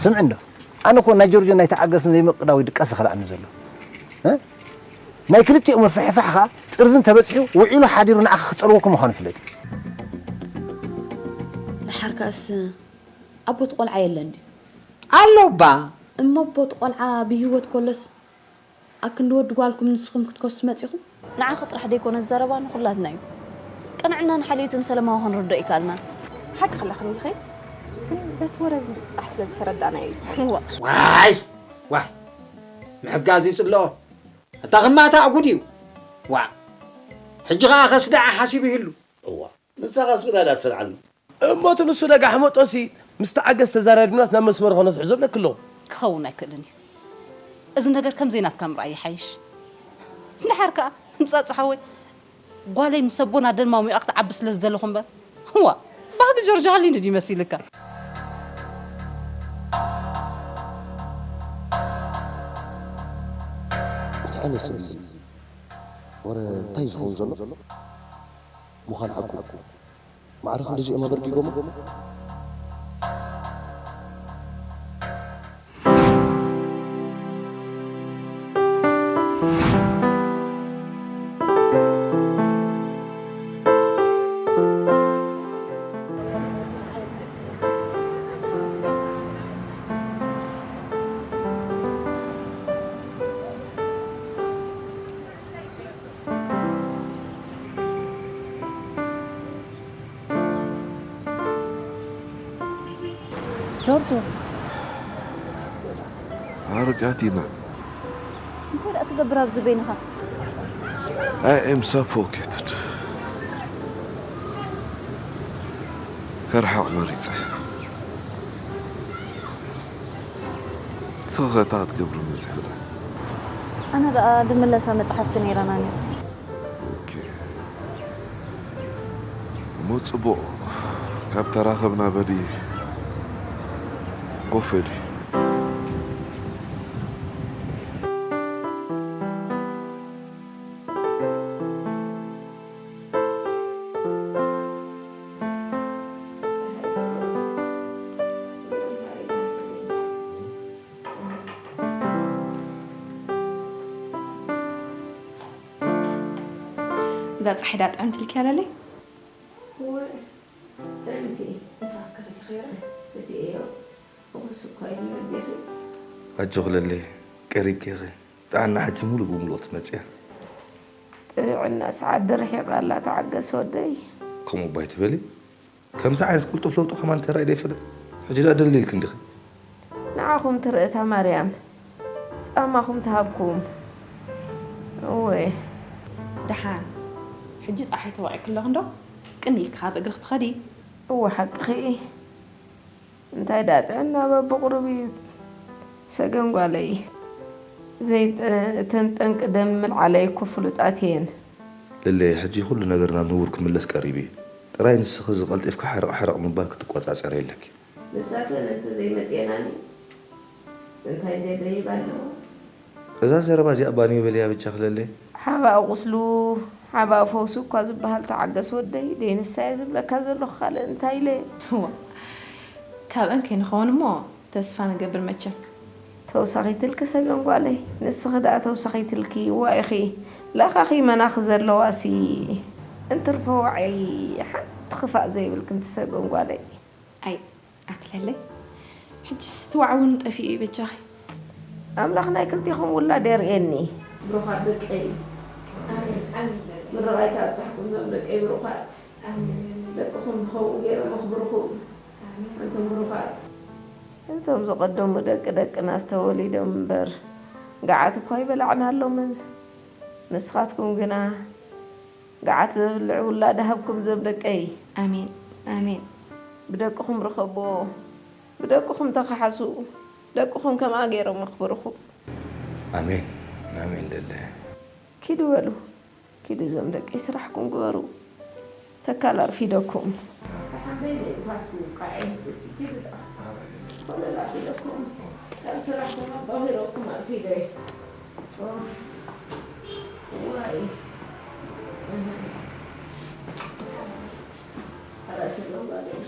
ስምዕ እንዶ፣ ኣነ እኮ ናይ ጆርጆን ናይ ተዓገስን ዘይምቅዳው ድቃስ ዝኸልኣኒ ዘሎ። እ? ናይ ክልቲኡ ምፍሕፋሕ ኸኣ ጥርዝን ተበጺሑ ውዒሉ ሓዲሩ ንዓኻ ክጸልወኩም ምዃኑ ፍለጥ። ደሓር ከኣስ ኣቦት ቆልዓ የለን ድዩ? ኣሎ እባ። እሞ ኣቦት ቆልዓ ብህይወት ከሎስ ኣክንዲ ወዲ ጓልኩም ንስኹም ክትከሱ መጺኹም? ንዓኺ ጥራሕ ደይኮነ ዘረባ ንኹላትና እዩ። ቅንዕናን ሓልዮትን ሰለማዊ ክንርድኦ ይከኣልና። ሓቂ ከለኽን ኢኺ፣ ግን በቲ ወረ ምብጻሕ ስለ ዝተረዳእናዮ እዩ ዝኾነ። እዋ። ዋይ! ዋይ! ምሕጋዝ ይጽልኦ። ኣታ ኸማታዕ ጉድ እዩ። ዋእ! ሕጂ ኸኣ ከስድዓ ሓሲቡ ይህሉ። እዋ። ንስኻስ ጉዳይ ዳትሰድዓኒ። እሞ እቲ ንሱ ለጋሕ መጦሲ ምስ ተዓገስ ተዛራሪብናስ ናብ መስመር ኾነስ ሕዞ ብለኪ ኣለኹ። ክኸውን ኣይክእልን እዩ። እዚ ነገር ከም ዘይናትካ ምርኣይ ይሓይሽ። እንድሓር ከኣ፣ ህንጻጽ ሓወይ፣ ጓለይ ምስ ኣቦን ኣደን ማሙኣ ክትዓቢ ስለ ዝደለኹ እምበር። እዋ፣ ባህጊ ጆርጆ ሃልዩኒ ድዩ መሲልካ? እንታይ ዓይነት ሰብ እዩ እዚ? ወረ እንታይ እዩ ዝኸውን ዘሎ? ምዃን ሓቁ። ማዕረ ክንድዚኦም ኣበርጊጎሞ? ጆርጆ። ኣርጋቲና። እንታይ ደኣ ትገብር ኣብዚ በይንኻ? I am suffocated። ከርሕቕ መሪጸ። ንስኺ ኸ እንታይ ክትገብሪ መጺኺ ደኣ? ኣነ ደኣ ድምለሳ መጻሕፍቲ ነይረናኒ። ኦኬ። እሞ ጽቡቕ፣ ካብ ተራኸብና በሊ ኮፍ በሊ። እዛ ጸሓይ ዳ ጥዕምቲ ኢልኪያ ለለይ? እወ፣ ጥዕምቲ። ንፋስ ከፈቲኽዮ ዶ? ፈቲኤዮ። እኹስ እኳ ኢሉ ነዴኺ። ኣጆኺ ለለይ፣ ቀሪብኪ ኢኺ። ጥዕና ሕጂ ሙሉእ ብሙሉእ ክትመጽእ እያ። ጥዕና ሰዓት ርሒቓ ኣላ፣ ተዓገስ ወደይ። ከምኡ እባ ኣይትበሊ። ከምዚ ዓይነት ቅልጡፍ ለውጢ ከማን ተራእዩ ዶ ይፈልጥ? ሕጂ ደኣ ደልዲልኪ እንዲኺ። ንዓኹም ትርእታ ማርያም ጻማኹም ትሃብኩም። እወ። ደሓን፣ ሕጂ ጸሓይ ተወቒዕኪ ኣለኺ እንዶ፣ ቅን ኢልኪ ከኣ ብእግርኺ ትኸዲ። እወ፣ ሓቅኺ። እንታይ ደኣ ጥዕና በብቑሩብ እዩ ሰገን ጓለይ። ዘይጠ-፣ እተን ጠንቂ ደም ምልዓለይ እኮ ፍሉጣት እየን። ለለየ፣ ሕጂ ኩሉ ነገር ናብ ንቡር ክምለስ ቀሪቡ እዩ። ጥራይ ንስኺ እዚ ቀልጢፍካ ሕርቕ ሕርቕ ምባል ክትቆጻጸሪ ኣለኪ። ንሳተን እንተዘይመጽኤናኒ እንታይ ዘደይብ ኣለዎ? እዛ ዘረባ እዚኣ ባንዮ በልያ በጃኺ ለለየ። ሓባእ ቁስሉ፣ ሓባእ ፈውሱ እኳ ዝበሃል ተዓገስ ወደይ፣ ደይ ንሳ እየ ዝብለካ ዘለኹ ካልእ እንታይ ኢለ? እዋ፣ ካብአን ከይንኸውን እሞ ተስፋ ንገብር መቸም። ተውሳኺትልኪ ሰገን ጓለይ፣ ንስኺ ደኣ ተውሳኺትልኪ፣ እዋ ኢኺ፣ ለኻኺ መናኺ ዘለዋሲ፣ እንትርፎ ዋዐይ፣ ሓንቲ ክፋእ ዘይብልኪ እንቲ ሰገን ጓለይ። ኣይ፣ ኣትለለይ፣ ሕጅስ እቲ ዋዕ እውን ጠፊኡ እዩ በጃኺ። ኣምላኽ ናይ ክልቲኹም ውላድ የርእየኒ። ብሩኻት ደቀይ። ኣሜን፣ ኣሜን። ምርቓይ ካብጽሓኩም ዞም ደቀይ ብሩኻት። ኣሜን። ደቅኹም ብኸምኡ ገይሮም ኣኽብርኹም። ኣሜን። ኣንቱም ብሩኻት። እቶም ዝቐደሙ ደቂ ደቅናስ ተወሊዶም እምበር፣ ገዓት እኳ ኣይበላዕናሎምን። ንስኻትኩም ግና፣ ገዓት ዘብልዕ ውላድ ሃብኩም ዞም ደቀይ። ኣሜን፣ ኣሜን። ብደቅኹም ርኸብዎ፣ ብደቅኹም ተኸሓሱ፣ ደቅኹም ከምኣ ገይሮም ኣኽብርኹም። ኣሜን፣ ኣሜን ደለ። ኪዱ በሉ፣ ኪዱ ዞም ደቀይ ስራሕኩም ግበሩ። ተካል ኣርፊደኩም። ደሓን በይነይ ንፋስ ክውቃዕ እየ። እስኪ ኪዱ ደኣ። ኮለል ኣቢለኩም፣ ካብ ስራሕኩም ኣባሂረኩም ኣርፊደ። ኡፍ፣ ዋይ። ኣረ ስለ ጓለይ።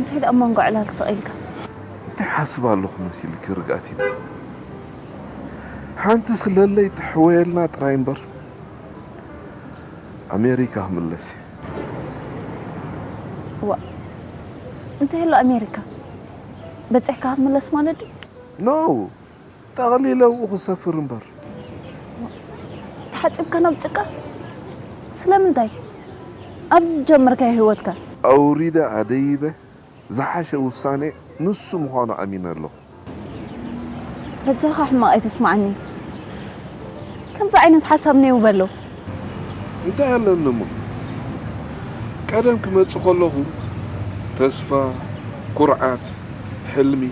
እንታይ ደኣ መንጎ ዕላል ትስቕ ኢልካ? እንታይ ሓስብ ኣለኹ መሲልኪ ርግኣቲና? ሓንቲ ስለለይ ትሕወየልና ጥራይ እምበር፣ ኣሜሪካ ክምለስ እየ። ዋ፣ እንታይ ኣሎ ኣሜሪካ? በጺሕካ ክትምለስ ማለት ድዩ? ኖ፣ ጠቕሊለ ኣብኡ ክሰፍር እምበር። ተሓጺብካ ናብ ጭቃ? ስለምንታይ? ኣብዚ ዝጀመርካዮ ህይወትካ? ኣውሪደ ኣደይበ ዝሓሸ ውሳኔ ንሱ ምዃኑ ኣሚነ ኣለኹ። በጃኻ ሕማቕ ኣይተስምዓኒ። ከምዚ ዓይነት ሓሳብ ኔው በሎ። እንታይ ኣለኒ እሞ? ቀደም ክመጽእ ከለኹ ተስፋ፣ ኩርዓት፣ ሕልሚ፣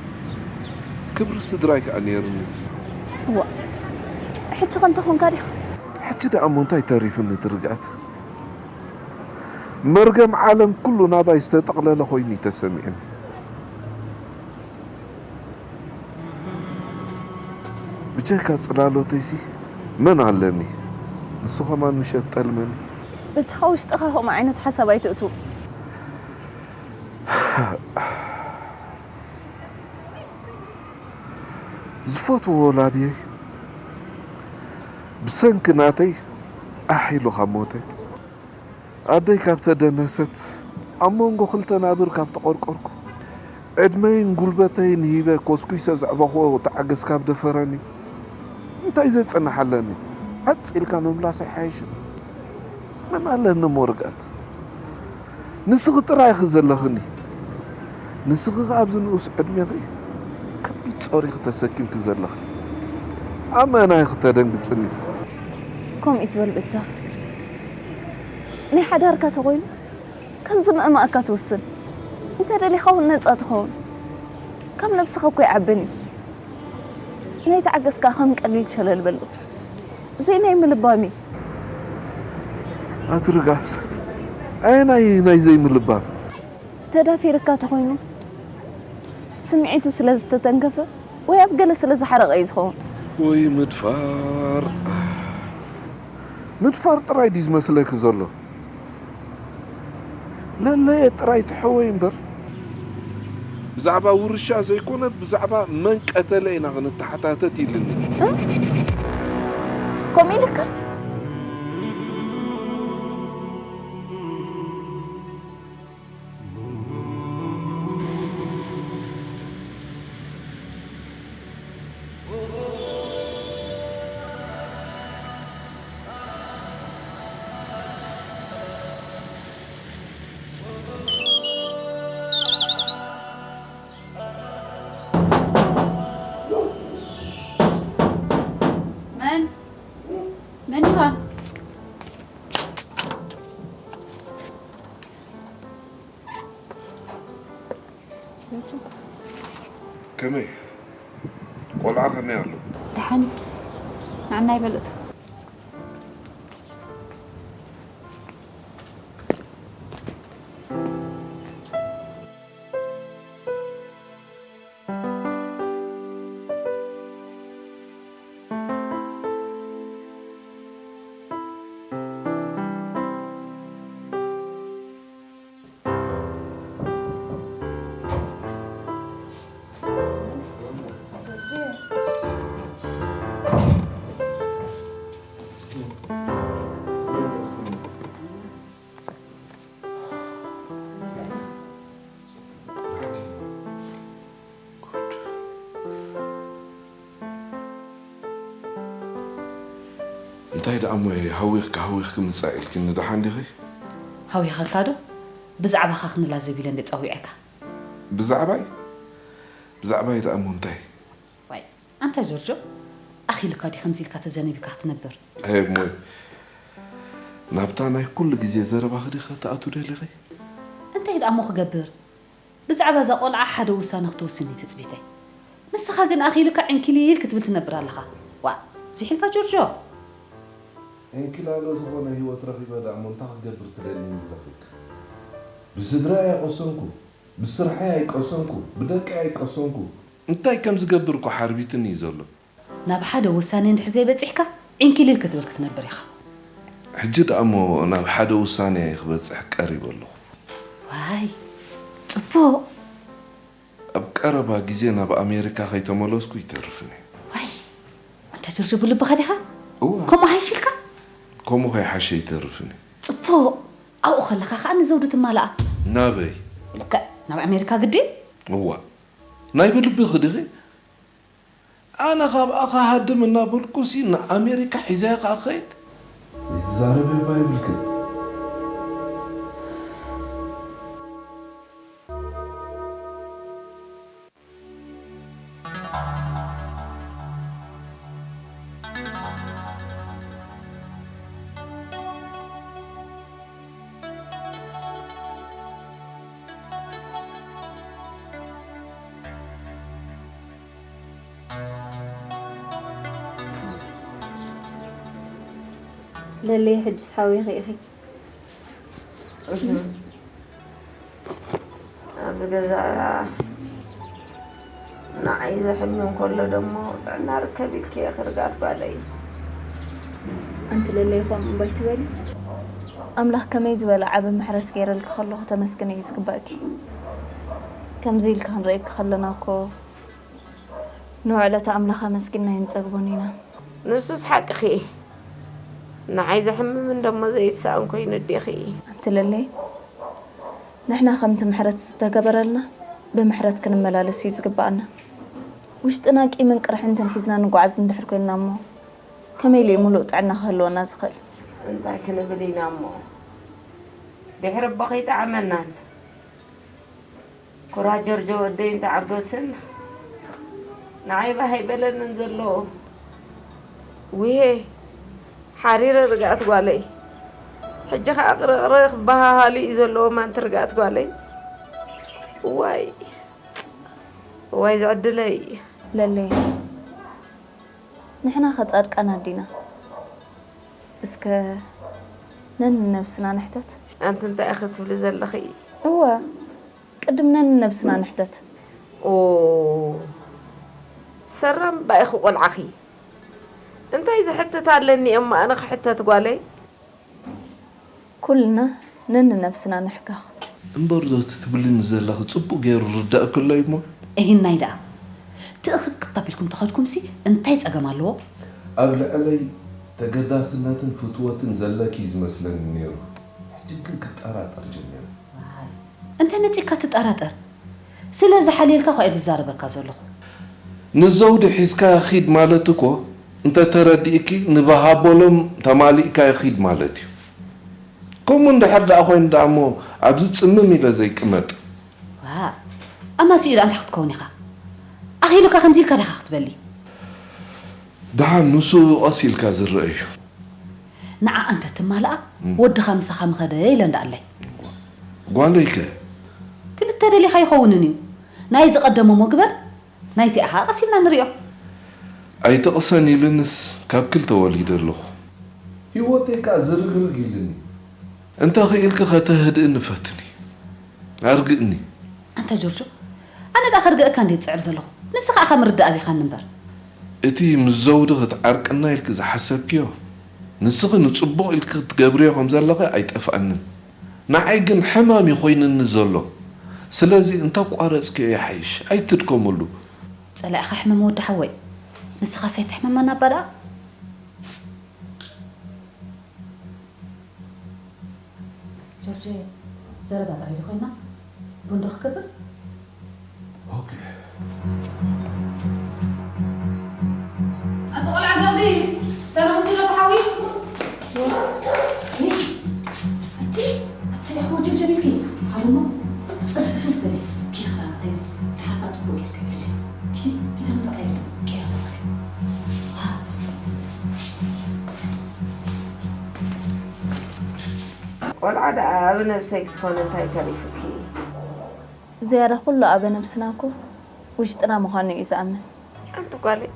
ክብሪ ስድራይ ከኣ ነይርኒ። እዋ፣ ሕጂ ከ እንታይ ኾንካ ዲኻ? ሕጂ ደኣ እሞ እንታይ ተሪፍኒ ትርግኣት? መርገም ዓለም ኩሉ ናባይ ዝተጠቕለለ ኮይኑ እዩ ተሰሚዑኒ። ብጀካ ጽላሎተይሲ መን ኣለኒ? ንሱ ኸማን ምሸት ጠልመኒ። በጃኻ ውሽጥኻ ከምኡ ዓይነት ሓሳብ ኣይተእትው። ዝፈትዎ ወላድየይ ብሰንኪ ናተይ ኣሕ ኢሉ ካብ ሞተ፣ ኣደይ ካብ ተደነሰት፣ ኣብ መንጎ ክልተ ናብር ካብ ተቖርቆርኩ፣ ዕድመይን ጉልበተይን ሂበ ኮስኩሰ ዘዕበኽዎ ተዓገስ ካብ ደፈረኒ፣ እንታይ ዘጽንሕ ኣለኒ? ሃጽ ኢልካ ምምላስ ኣይሓይሽን? መን ኣለኒ እሞ ርግኣት? ንስኺ ጥራይ ኢኺ ዘለኽኒ። ንስኺ ከኣ ኣብዚ ንኡስ ዕድሜኺ ከቢድ ጾር ኢኺ ተሰኪምኪ ዘለኺ። ኣመና ኢኺ ተደንግጽኒ። ከምኡ ይትበል በጃ። ናይ ሓዳርካ ተኾይኑ ከምዚ ምእማእካ ትውስን። እንተ ደሊኻ እውን ነጻ ትኸውን። ካብ ነብስኻ እኮ ይዓብን እዩ። ናይ ተዓገስካ ከም ቀሊል ሸለል በሎ። ዘይናይ ምልባም እዩ። ኣቲ ርጋስ፣ ኣየናይ ናይ ዘይምልባም? ተዳፊርካ ተኾይኑ ስምዒቱ ስለ ዝተተንከፈ ወይ ኣብ ገለ ስለ ዝሓረቐ እዩ ዝኸውን። ወይ ምድፋር። ምድፋር ጥራይ ድዩ ዝመስለኪ ዘሎ? ለለየ ጥራይ ትሕወይ እምበር። ብዛዕባ ውርሻ ዘይኮነ፣ ብዛዕባ መን ቀተለ ኢና ክንተሓታተት ኢልኒ። እ? ከምኡ ኢልካ? መን? መን ኢኻ? ከመይ? ቆልዓ ከመይ ኣሎ? ደሓን እዩ። ንዓና ይበልጥ። እንታይ ደኣ እሞ ሃዊኽካ ሃዊኽኪ ምጻእ ኢልኪኒ፣ ደሓን ዲኺ? ሃዊኸካ ዶ? ብዛዕባኻ ክንላዘብ ኢለ እንደ ጸዊዐካ። ብዛዕባይ? ብዛዕባይ ደኣ እሞ እንታይ? ዋይ፣ ኣንታ ጆርጆ፣ ኣኺሉካ ድዩ ከምዚ ኢልካ ተዘነቢካ ክትነብር? ኣይ እሞይ፣ ናብታ ናይ ኩሉ ግዜ ዘረባኺ ዲኺ ክትኣትዊ ደሊኺ? እንታይ ደኣ እሞ ክገብር? ብዛዕባ እዛ ቆልዓ ሓደ ውሳነ ክትወስን እዩ ትጽቢተይ። ንስኻ ግን ኣኺሉካ ዕንኪሊል ክትብል ትነብር ኣለኻ። ዋእ፣ ዝሒልካ ጆርጆ። ዕንኪላሎ ዝኾነ ህይወት ረኺበ ደኣ እሞ እንታይ ክገብር ትደሊ ይብለኺ? ብስድራይ ኣይቆሰንኩ፣ ብስርሐይ ኣይቀሰንኩ፣ ብደቀይ ኣይቀሰንኩ። እንታይ ከም ዝገብር እኮ ሓርቢትኒ እዩ ዘሎ። ናብ ሓደ ውሳኔ እንድሕር ዘይበጺሕካ፣ ዕንኪሊል ክትብል ክትነብር ኢኻ። ሕጂ ደኣ እሞ ናብ ሓደ ውሳኔ ክበጽሕ ቀሪበ ኣለኹ። ዋይ፣ ጽቡቕ። ቀረባ ግዜ ናብ ኣሜሪካ ከይተመለስኩ ይተርፍኒ። ዋይ ኣንታ ጆርጆ ብልብኻ ዲኻ እዋ ከምኡ ሃይሽ ኢልካ ከምኡ ከይሓሸ ይተርፍኒ። ፅቡቕ ኣብኡ ከለኻ ከዓ ንዘውዲ ትማልኣ ናበይ? ልክዕ ናብ ኣሜሪካ ግዲ እዋ ናይ ብልብኺ ዲኺ? ኣነ ካብኣ ክሃድም እናበልኩሲ ንኣሜሪካ ሒዘያ ከኣ ክኸይድ? ዘይትዛረቢ እባ የብልክን። ለለይ ሕጅስ ሓዊኺ ኢኺ። ኣብዚ ገዛ ንዓይ ዘሕምም ከሎ ደሞ ጥዕና ርከብ ኢልኪ ኢኺ ርግኣት ጓለይ። ኣንቲ ለለይ ከምኡ እምባይ ትበሊ። ኣምላኽ ከመይ ዝበለ ዓቢ ምሕረት ገይረልኪ ከለኹ ተመስግኒ እዩ ዝግባእኪ። ከምዚ ኢልኪ ክንርእየኪ ከለና እኮ ንውዕለታ ኣምላኽ ኣመስጊንና ኣይንጸግቦን ኢና። ንሱስ ሓቅኺ ንዓይ ዘሕምም እንደሞ ዘይሳእን ኮይኑ ዲኺ። ኣንቲ ለለይ ንሕና ከምቲ ምሕረት ዝተገበረልና ብምሕረት ክንመላለስ እዩ ዝግባኣና። ውሽጥና ቂምን ቅርሕንትን ሒዝና ንጓዓዝ እንድሕር ኮይንና እሞ ከመይ ኢሉ እዩ ምሉእ ጥዕና ክህልወና ዝኽእል? እንታይ ክንብል ኢና እሞ ድሕሪ እቦ ከይጠዓመናን ኩራ ጀርጆ ወደይን ተዓገስን ንዓይ ባህ ኣይበለንን ዘሎ። ውሄ ሓሪረ ርግኣት ጓለይ። ሕጂ ኸዓ ቅርቕር ክበሃሃሉ እዩ ዘለዎ ማንቲ ርግኣት ጓለይ። እዋይ እዋይ ዝዕድለይ። ለለይ ንሕና ከ ጻድቃን ኣዲና እስከ ነንነብስና ንሕተት። ኣንቲ እንታይ ኢኺ ትብሊ ዘለኺ? እወ ቅድም ነንነብስና ንሕተት። ኦ ሰራም ባኢኺ ቆልዓኺ እንታይ ዝሕትት ኣለኒ እሞ ኣነ ክሕተት ጓለይ? ኩልና ነንነብስና ንሕከኽ። እምበር ዶ እቲ ትብልኒ ዘለኺ ጽቡቕ ገይሩ ርዳእኪ ኣሎ እሞ? እሂናይ ደኣ ትእኽብክብ ኣቢልኩም ተኸድኩምሲ እንታይ ጸገም ኣለዎ? ኣብ ልዕለይ ተገዳስነትን ፍትወትን ዘለኪ እዩ ዝመስለኒ ነይሩ። ሕጂ ግን ክጠራጠር ጀሚረ። ዋይ፣ እንታይ መጺእካ ትጠራጠር? ስለ ዝሓልየልካ እኳ እየ ዝዛረበካ ዘለኹ። ንዘውዲ ሒዝካያ ኺድ ማለት እኮ እንተተረዲእኪ ንበሃቦሎም ተማሊእካዮ ኺድ ማለት እዩ። ከምኡ እንድሕር ደኣ ኮይኑ ደኣ እሞ ኣብዚ ጽምም ኢለ ዘይቅመጥ። ዋእ፣ ኣማስይኡ ደኣ እንታይ ክትከውን ኢኻ? ኣኺሉካ ከምዚ ኢልካ ዲኻ ክትበሊ? ደሓን ንሱ ቀስ ኢልካ ዝረአ እዩ። ንዓኣ እንተ ትማልኣ ወድኻ ምሳኻ ምኸደ ኢለ እንዳኣለይ። ጓለይከ? ክልተ ደሊኻ ኣይኸውንን እዩ። ናይ ዝቐደሞሞ ግበር፣ ናይቲኣ ኸኣ ቀስ ኢልና ንሪኦ። ኣይትቕሰን ኢልንስ ካብ ክልተ ወሊደ ኣለኹ። ህይወተይ ከኣ ዝርግርግ ኢልኒ። እንተ ኽኢልኪ ኸተህድእኒ ፈትኒ። ኣርግእኒ። ኣንታ ጆርጆ፣ ኣነ ደኣ ከርግኣካ እንድየ ዝጽዕር ዘለኹ፣ ንስኻ ኢኻ ምርዳእ ኣቢኻኒ እምበር። እቲ ምስ ዘውዲ ክትዓርቅና ኢልኪ ዝሓሰብክዮ፣ ንስኺ ንጽቡቕ ኢልኪ ክትገብርዮ ከም ዘለኺ ኣይጠፍኣንን። ንዓይ ግን ሕማም እዩ ኮይንኒ ዘሎ። ስለዚ እንተቋረጽክዮ ይሓይሽ፣ ኣይትድከምሉ። ጸላኢኻ ሕመም ወዲ ሓወይ፣ ንስኻስ ኣይትሕመመና እባ ደኣ። ጆርጆ፣ ዘረባ ጥራይ ዶ ኮይና? ቡን ዶ ክገብር? ኦኬ። ኣቲ ቆልዓ ዘውዲ፣ ተረኽሲ ዶ ተሓዊ? ኣቲ፣ ኣቲ ዲኹ ጀብጀብ ኢልኪ? ሃቡሞ፣ ጽፍፍፍ በሊ። ኪዲ ክዳን ቀይሪ። ተሓታ ጽቡቕ ጌርኪ ገለ። ኪዲ፣ ኪዳን ተቐይሪ። ቀይሪ ዘውዲ። ቆልዓ ደኣ ኣብ ነብሰይ ክትኮን እንታይ ተሪፉኪ? ዝያዳ ኩሉ ኣበ ነብስና እኮ ውሽጥና ምዃኑ እዩ ዝኣምን። ኣንቲ ጓለይ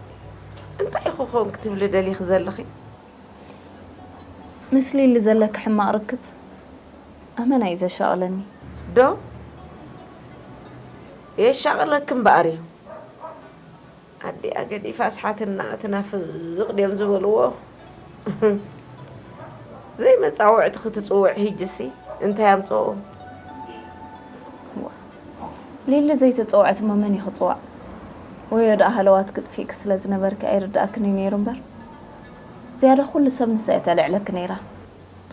እንታይ ኢኹ ኾን ክትብሊ ደሊኺ ዘለኺ? ምስሊሊ ዘለኪ ሕማቕ ርክብ ኣመና እዩ ዘሻቕለኒ። ዶ የሻቕለኪ እምበኣር እዩ። ኣዲኣ ገዲፋስ ሓትንኣ ትናፍቕ ድዮም ዝበልዎ? ዘይመጻውዕቲ ክትጽውዕ ሂጂሲ እንታይ ኣምጽኦ? ሊሊ ዘይተጸውዐት እሞ መን እዩ ክጽዋዕ? ወዮ ደኣ ሃለዋት ክጥፊእኪ ስለ ዝነበርኪ ኣይርድኣክን እዩ ነይሩ እምበር፣ ዝያዳ ኩሉ ሰብ ንሳ እያ ተልዕለኪ ነይራ።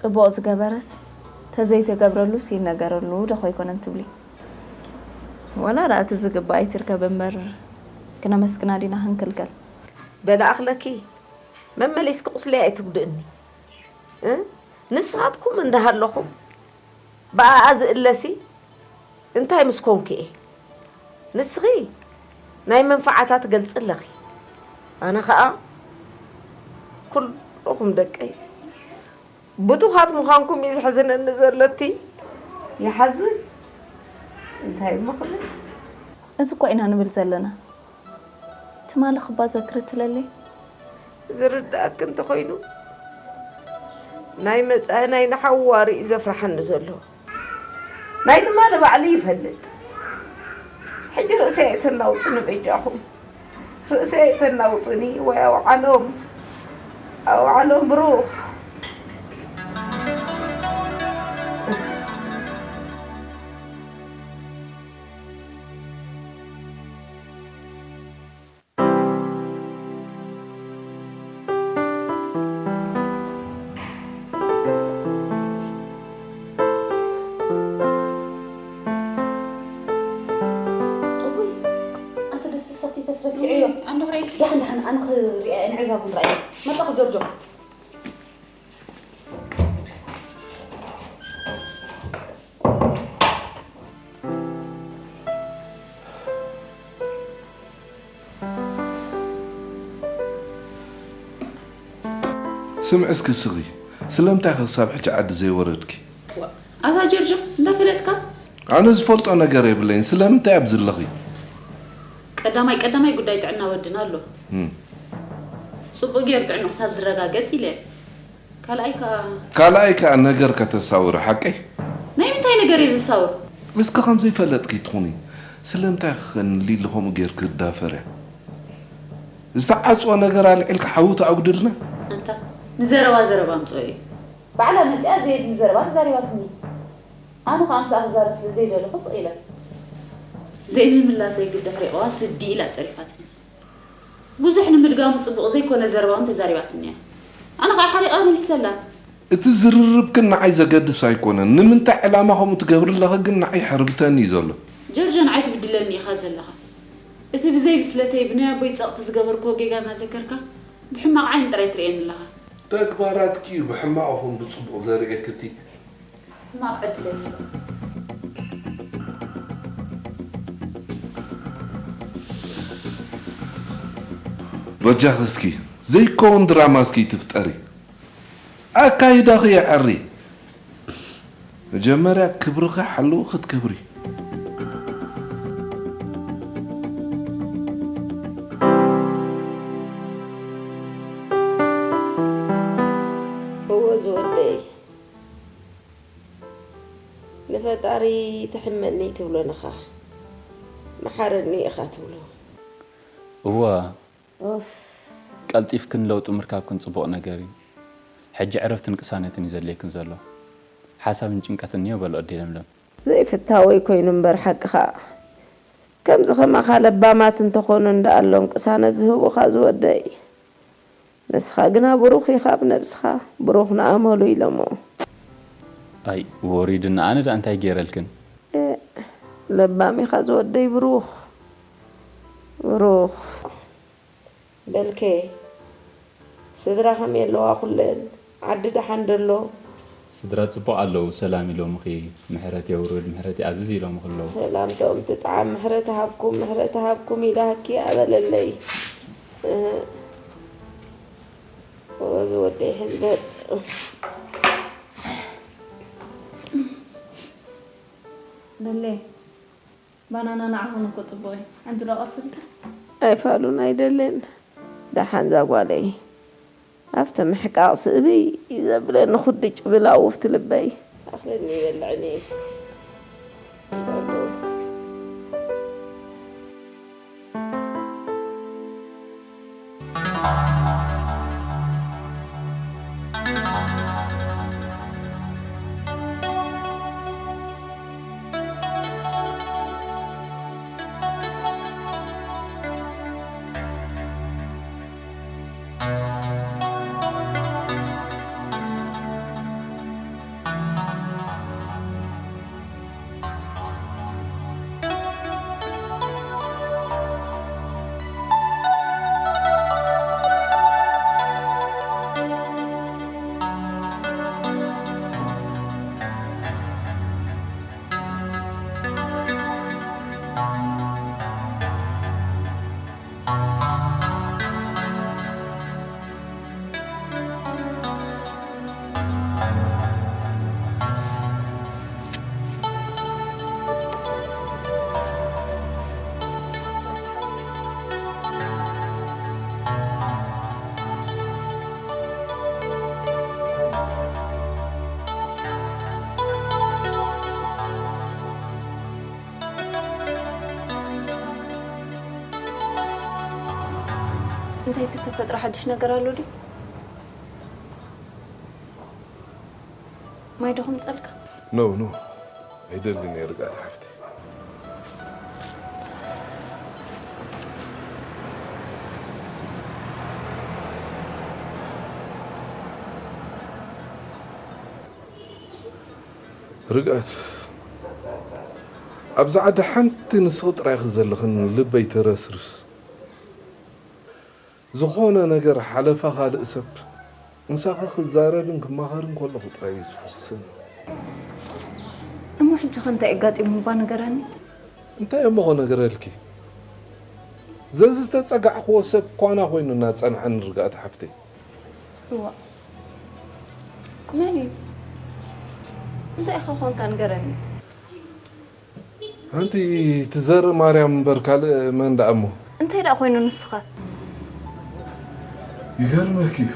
ጽቡቕ ዝገበረስ ተዘይተገብረሉስ ይነገረሉ ዶ ኮይኮነን ትብሊ? ወላ ደኣ እቲ ዝግባእ ኣይትርከብ እምበር፣ ክነመስግና ዲና ክንክልከል? በላእኽለኪ፣ መመሊስኪ ቁስለይ ኣይትጉድእኒ። እ? ንስኻትኩም እንዳሃለኹም ብኣኣ ዝእለሲ እንታይ ምስ ኮንኩ እየ? ንስኺ ናይ መንፈዓታ ትገልጺ ኣለኺ። ኣነ ኸኣ ኩልኹም ደቀይ ብቱኻት ምዃንኩም እዩ ዘሕዝነኒ ዘሎ። እቲ ይሓዝን። እንታይ እሞ ክብል? እዚ እኮ ኢና ንብል ዘለና። ትማሊ ክባ ዘክሪ ትለለይ? ዝርድኣኪ እንተኾይኑ፣ ናይ መጻኢ ናይ ንሓዋሩ እዩ ዘፍርሓኒ ዘሎ። ናይ ትማሊ ባዕሉ ይፈልጥ። ሕጂ ርእሰይ ኣይተናውጹኒ በጃኹም። ርእሰይ ኣይተናውጹኒ ወይ ኣውዓሎም። ኣውዓሎም ብሩኽ። እውይ፣ ኣንተ ደስ ሰቲ ተስረሲዑ እዮ። ኣንዶ ክረይ። ደሓን፣ ደሓን፣ ኣነ ክሪኣ እየ፣ ንዕዛ ቡን ረኣየ። መጣኹ ጆርጆ። ስምዒ እስኪ ስኺ፣ ስለምንታይ ኢኺ ክሳብ ሕጂ ዓዲ ዘይወረድኪ? ዋ፣ ኣታ ጀርጆ፣ እንዳፈለጥካ? ኣነ ዝፈልጦ ነገር የብለይን፣ ስለምንታይ ኣብዚ ኣለኺ? ቀዳማይ ቀዳማይ ጉዳይ ጥዕና ወድና ኣሎ። እም። ጽቡቕ ገይሩ ጥዕንኡ ክሳብ ዝረጋገጽ ኢለ። ካልኣይ ከኣ ካልኣይ ከኣ ነገር ከተሳውሪ ሓቀይ? ናይ ምንታይ ነገር እየ ዘሳውር? እስኪ ከም ዘይፈለጥኪ ትኹኒ። ስለምንታይ ኸ ንሊሊ ከምኡ ጌርኪ ትዳፈርያ? ዝተዓጽወ ነገር ኣልዒልካ ሓዊ ተኣጉድልና? ኣንታ ንዘረባ ዘረባ ኣምጽኦ እዩ። ባዕላ መጺኣ ዘየድሊ ዘረባ ተዛሪባትኒ። ኣነ ኸኣ ምስኣ ክዛረብ ስለ ዘይደለኹ ስቕ ኢለ። ዘይምምላሰይ ግን ድሕሪቕዋ ስዲ ኢላ ጸሪፋትኒ። ብዙሕ ንምድጋሙ ጽቡቕ ዘይኮነ ዘረባ እውን ተዛሪባትኒ እያ። ኣነ ኸኣ ሓሪቐ መሊሰላ። እቲ ዝርርብክን ንዓይ ዘገድስ ኣይኮነን። ንምንታይ ዕላማ ከምኡ ትገብሪ ኣለኺ ግን ንዓይ ይሕርብተኒ እዩ ዘሎ። ጀርጆ ንዓይ ትብድለኒ ኢኻ ዘለኻ። እቲ ብዘይ ብስለተይ ብናይ ኣቦይ ጸቕጢ ዝገበርክዎ ጌጋ እናዘከርካ ብሕማቕ ዓይኒ ጥራይ ትርእየኒ ኣለኻ። ተግባራትኪ እዩ ብሕማቕ ይኹን ብጽቡቕ ዘርእየኪ እቲ ሕማቕ ዕድለይ። በጃኺ እስኪ ዘይከውን ድራማ እስኪ ትፍጠሪ። ኣካይዳኺ የዐሪ። መጀመርያ ክብርኺ ሓልዊ ክትከብሪ። እወ ዝወደይ፣ ንፈጣሪ ትሕመኒ ትብሎ ንኻ፣ መሓረኒ ኢኻ ትብሎ። እወ፣ ኡፍ። ቀልጢፍክን ለውጢ ምርካብክን ጽቡቕ ነገር እዩ። ሕጂ ዕረፍትን ቅሳነትን እዩ ዘድልየክን ዘሎ። ሓሳብን ጭንቀትን እኒኦ በሎ ኣደይ ለምለም። ዘይፍታወይ ኮይኑ እምበር ሓቅኻ። ከምዚ ከማኻ ለባማት እንተኾኑ እንዳኣሎም ቅሳነት ዝህቡኻ ዝወደይ። ንስኻ ግና ብሩኽ ኢኻ ብነብስኻ፣ ብሩኽ ንኣመሉ ኢሎሞ። ኣይ፣ ወሪድና፣ ኣነ ደኣ እንታይ ገይረልክን? ኤእ፣ ለባም ኢኻ ዝወደይ ብሩኽ። ብሩኽ። በልከ፣ ስድራ ከመይ ኣለዋ ኩለን? ዓዲ ደሓን ዶ ኣሎ? ስድራ ጽቡቕ ኣለዉ፣ ሰላም ኢሎምኺ፣ ምሕረት የውርድ፣ ምሕረት ይኣዝዝ ኢሎምኺ ኣለዉ። ሰላምቶም ትጥዓም፣ ምሕረት ሃብኩም፣ ምሕረት ሃብኩም ኢላኪ ኣበለለይ። እህ። ወዚ ወደይ ሕዝበት። በለ፣ ባናና ንዓኹም እኮ ጽቡቕ እዩ። ሓንቲ ዶ ኣቐርፈልካ? ኣይፋሉን ኣይደልን። ደሓን ዛጓለይ። ኣብቲ ምሕቃቕ ስእቢ ዘብለኒ ኩድጭ ብላ ውፍቲ ልበይ። ኣኽለኒ ይበልዕኒ። እንታይ ዝተፈጥረ ሓድሽ ነገር ኣሎ ድዩ? ማይ ዶ ከምጸልካ? ኖ ኖ፣ ኣይደልን እየ ርግኣት ሓፍተይ። ርግኣት፣ ኣብዚ ዓዲ ሓንቲ ንስኺ ጥራይ ዘለኽን ልበይ ተረስርስ። ዝኾነ ነገር ሓለፋ ካልእ ሰብ ምሳኺ ክዛረብን ክማኸርን ከለኹ ጥራይ እዩ ዝፍኹሰኒ። እሞ ሕጂ ኸ እንታይ ኣጋጢሙ እባ ንገረኒ። እንታይ እሞ ኸነግረልኪ? ዘዝተጸጋዕክዎ ሰብ ኳና ኮይኑ እናጸንሐኒ ርግኣት ሓፍተይ። እዋ መን እዩ? እንታይ ኢኻ ኾንካ ንገረኒ። ኣንቲ ትዘርእ ማርያም እምበር ካልእ መን ደኣ እሞ። እንታይ ደኣ ኮይኑ ንስኸ? ይገርመኪ እዩ።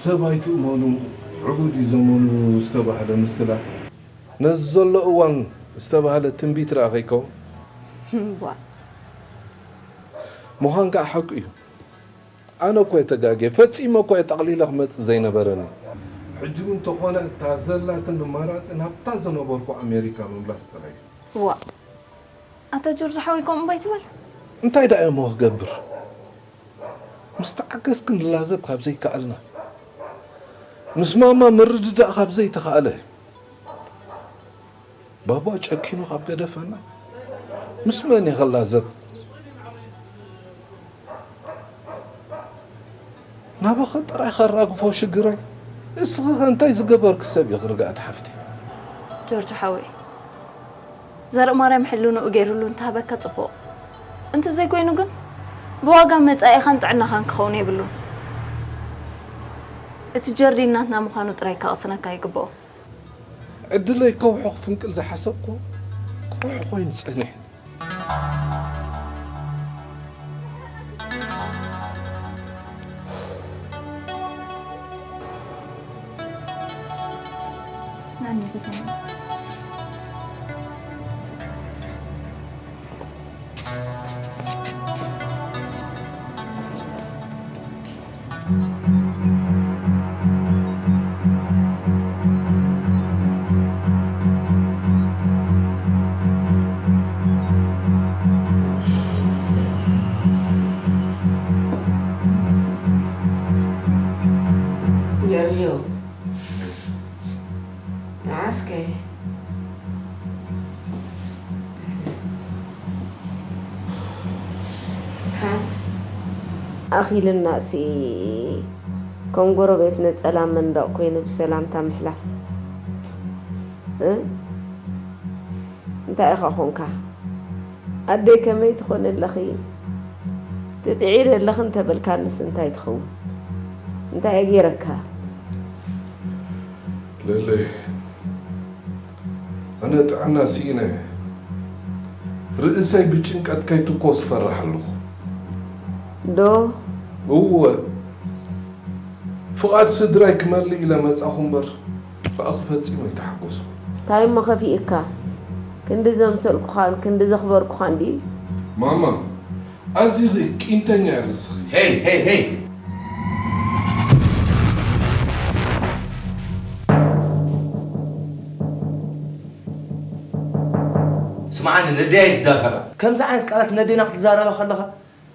ሰብ ኣይትእመኑ ዕቡድ እዩ ዘመኑ ዝተባህለ ምስላ ነዚ ዘሎ እዋን ዝተባህለ ትንቢት ደኣ ከይከውን። ቧ። ምዃን ከዓ ሓቂ እዩ። ኣነ እኮ እየ ተጋግየ፣ ፈጺመ እኮ እየ ጠቕሊለ ክመጽእ ዘይነበረኒ። ሕጂ እውን እንተኾነ እታ ዘላትኒ ኣማራጺ ናብታ ዝነበርኩ ኣሜሪካ ምምላስ ጥራይ እዩ። ዋእ! ኣታ ጆርጅ ሓወይ ከምኡ እምባ ኣይትበል። እንታይ ደኣ እሞ ክገብር? ምስ ተዓገስኪ ንላዘብ ካብ ዘይከኣልና፣ ምስ ማማ ምርድዳእ ካብ ዘይተኻእለ፣ ባባ ጨኪኑ ካብ ገደፈና ምስ መን እየ ክላዘብ? ናባኺ ጥራይ ከራግፎ ሽግረይ። እስኺ ኸ እንታይ ዝገበርኪ ሰብ ኢኺ ርግኣት ሓፍተይ? ጆርጆ ሓወይ፣ ዘርእማርያም ሕልንኡ ገይሩሉ እንተሃበካ ጽቡቕ፣ እንተዘይኮይኑ ግን ብዋጋ መጻኢኻን ጥዕናኻን ክኸውን የብሉን። እቲ ጀርዲን ናትና ምዃኑ ጥራይ ከቕስነካ ይግብኦ። ዕድለይ ከውሖ ክፍንቅል ዝሓሰብኩ ክውሖ ኮይኑ ጸኒሑ። Yo, yo. ንዓስከ ካን ኣኺልና ሲ ከም ጎረቤት ነጸላ መንደቕ ኮይኑ ብሰላምታ ምሕላፍ እ እንታይ ኢኻ ኾንካ ኣደይ ከመይ ትኾኒ ኣለኺ ትጥዒ ደለኺ እንተበልካንስ እንታይ ትኸውን እንታይ እየ ገይረካ ለለይ ኣነ ጥዕና ስኢነ እየ። ርእሰይ ብጭንቀት ከይትኮስ እፈርሕ ኣለኹ። ዶ? እወ። ፍቓድ ስድራይ ክመልእ ኢለ መጻኹ እምበር ብኣኺ ፈጺመ ኣይተሓጎስኩን። እንታይ እሞ ከፊእካ? ክንዲ ዘምሰልኩኻን ክንዲ ዘኽበርኩኻን ድዩ? ማማ፣ ኣዚኺ ቂምተኛ ኢኺ እስኺ። ሄይ ሄይ ሄይ! ስምዓኒ፣ ነደይ ኣይትዳፈራ። ከምዚ ዓይነት ቃላት ነደይና ክትዛረባ ከለኻ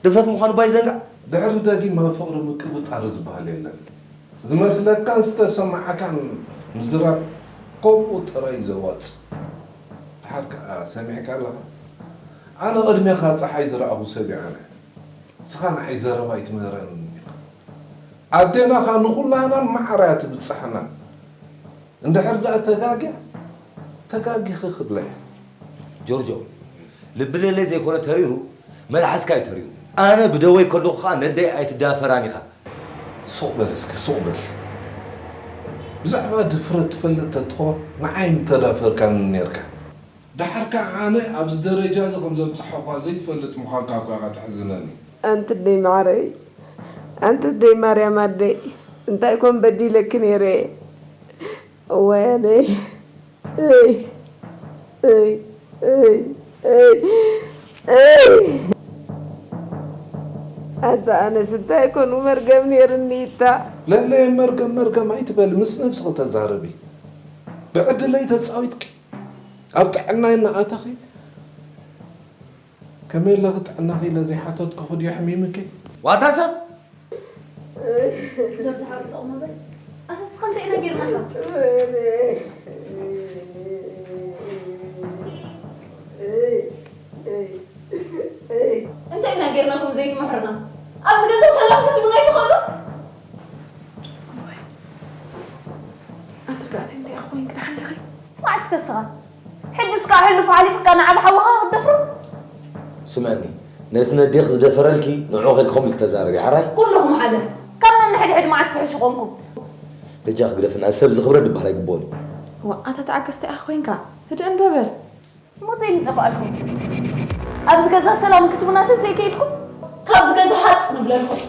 ድፍረት ምዃኑ ባይዘንጋዕ። ድሕሪ ደጊም ኣብ ፍቕሪ ምቅብጣር ዝበሃል የለን። ዝመስለካን ዝተሰምዓካን ምዝራብ ከምኡ ጥራይ ዘዋጽእ። ድሓር ከኣ ሰሚዕካ ኣለኻ? ኣነ ቅድሜኻ ጸሓይ ዝረኣኹ ሰብ እየ ኣነ። ንስኻ ንዓይ ዘረባ ኣይትምህረንን ኢኻ። ኣዴና ኸኣ ንኹላህና ማዕረ እያ ትብጽሓና። እንድሕር ደኣ ተጋግያ፣ ተጋጊኺ ክብላ እየ። ጆርጆ፣ ልቢ ለለይ ዘይኮነ ተሪሩ፣ መልሓስካ እዩ ተሪሩ። ኣነ ብደወይ ከለኹ ኸኣ ነደይ ኣይትዳፈራን ኢኻ። ሱቕ በል እስከ ሱቕ በል። ብዛዕባ ድፍረት ትፈልጥ ተትኾን ንዓይ ምተዳፈርካኒ ኔርካ። ደሓር ከኣ ኣነ ኣብዚ ደረጃ እዚ ከም ዘብጽሖኳ ዘይትፈልጥ ምዃንካ እኳ ኢኻ ተሕዝነኒ። ኣንቲ ኣደይ መዓረይ፣ ኣንቲ ኣደይ ማርያም ኣደይ፣ እንታይ ኮን በዲለኪ ኔረ? እዋይ ኣነይ። እይ፣ እይ፣ እይ፣ እይ፣ እይ፣ እይ። ኣታ ኣነስ እንታይ ኮኑ መርገም ነይርኒ እታ። ለለየ መርገም መርገም ኣይትበሊ፣ ምስ ነብስኺ ተዛረቢ። ብዕድለይ ተጻዊትኪ ኣብ ጥዕናይ እናኣተኺ። ከመይ ኣለኺ ጥዕናኺ ኢለ ዘይሓተትኩኺ ድዩ ሕሚምኪ? ዋታ ሰብ ዶብ ዝሓብስቕ መበል ኣሰስኻ እንታይ ኢና ጌርናካ? እንታይ ኢና ጌርናኩም ዘይትምሕርና? ኣብዚ ገዛ ሰላም ክትብሉ ኣይትኽእሉ? ኣትርዳእቲ እንታይ ኮይኑ ክድሓን ዲኺ? ስማዕ እስከ ስኻ ሕጂ እስካ ሕሉፍ ሓሊፍካ ንዓብ ሓውኻ ክትደፍሮ? ስምዕኒ፣ ነቲ ነዴኽ ዝደፈረልኪ ንዑ ከድከም ኢልክ ተዛረቢ ሓራይ? ኩልኹም ሓደ ካብ ነንሕድሕድ መዓስ ትሕሹ ኮንኩም? በጃ ክግደፍና ሰብ ዝኽብረ ድበሃል ኣይግብኦን እዩ። ዋ ኣታ ተዓገስቲ ኣኽ ኮይንካ ህድእ እንዶ በል። ሞዘይ ንጠፋኣልኩም ኣብዚ ገዛ ሰላም ክትቡና ተዘይከይልኩም ካብዚ ገዛ ሃጥ ንብለልኩም።